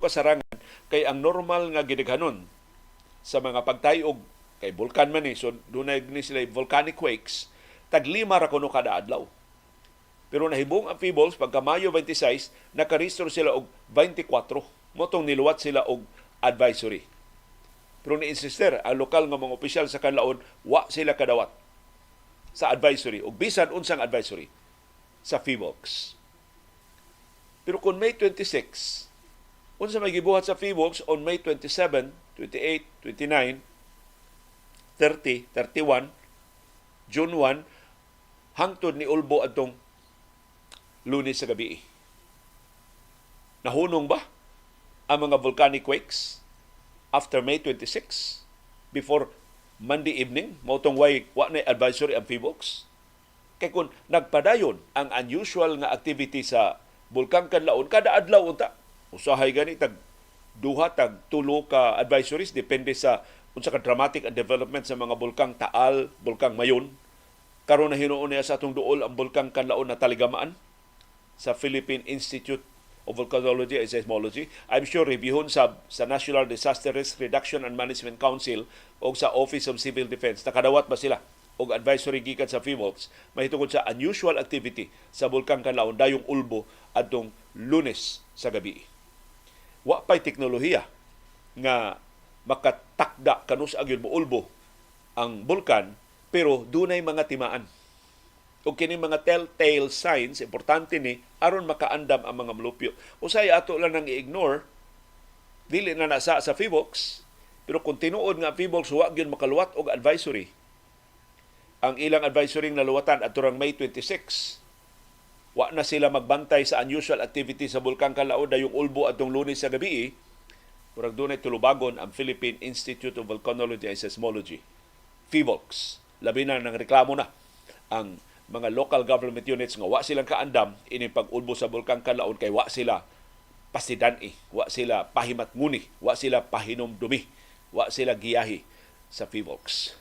Kasarangan kay ang normal nga gidaghanon sa mga pagtayog, kay bulkan man ni, so dunay ni sila volcanic quakes, tag 5 ra kuno kada adlaw. Pero nahibong ang Phivolcs pagka Mayo 26, nakarehistro sila og 24. Mao tong niluwat sila og advisory. Pero ni-insister ang lokal nga mga opisyal sa Kanlaon, wa sila kadawat sa advisory og bisan unsang advisory sa Phivolcs. Pero kung May 26, unsa may gibuhat sa Phivolcs on May 27, 28, 29, 30, 31, June 1, hangtod ni ulbo adtong Lunes sa gabi? Nahunong ba ang mga volcanic quakes after May 26, before Monday evening, mao tong way wa na advisory ang Phivolcs? Kay kung nagpadayon ang unusual nga activity sa Bulkang Kanlaon kada adlaw unta, usahay gani tag duha, tag tulo ka advisories, depende sa unsa ka dramatic ang development sa mga bulkang Taal, Bulkang Mayon. Karon na hinuon niya sa atong duol ang Bulkang Kanlaon na taligamaan sa Philippine Institute of Volcanology and Seismology. I'm sure reviewon sa National Disaster Risk Reduction and Management Council o sa Office of Civil Defense. Nakadawat ba sila og advisory gikan sa Phivolcs mahitungod sa unusual activity sa Bulkang Kanlaon dayong ulbo adtong Lunes sa gabi? Wa pay teknolohiya nga makatakda kanus-a gyud moulbo ang bulkan, pero dunay mga timaan o kini mga telltale signs, importante ni aron makaandam ang mga molupyo. Usay ato lang nang i-ignore, dili na nasa sa Phivolcs, pero kung tinuod nga ang Phivolcs wa gyud makaluwat og advisory, ang ilang advisory nga naluwatan adto rang May 26, wa na sila magbantay sa unusual activity sa Bulkang Kanlaon dayong ulbo adtong Lunes sa gabi, murag dunay tulubagon ang Philippine Institute of Volcanology and Seismology, Phivolcs. Labi na nang reklamo na ang mga local government units nga wa silang kaandam ini pag-ulbo sa Bulkang Kanlaon kay wa sila pasidan-i, wa sila pahimatnguni, wa sila pahinumdumi, wa sila giyahi sa Phivolcs.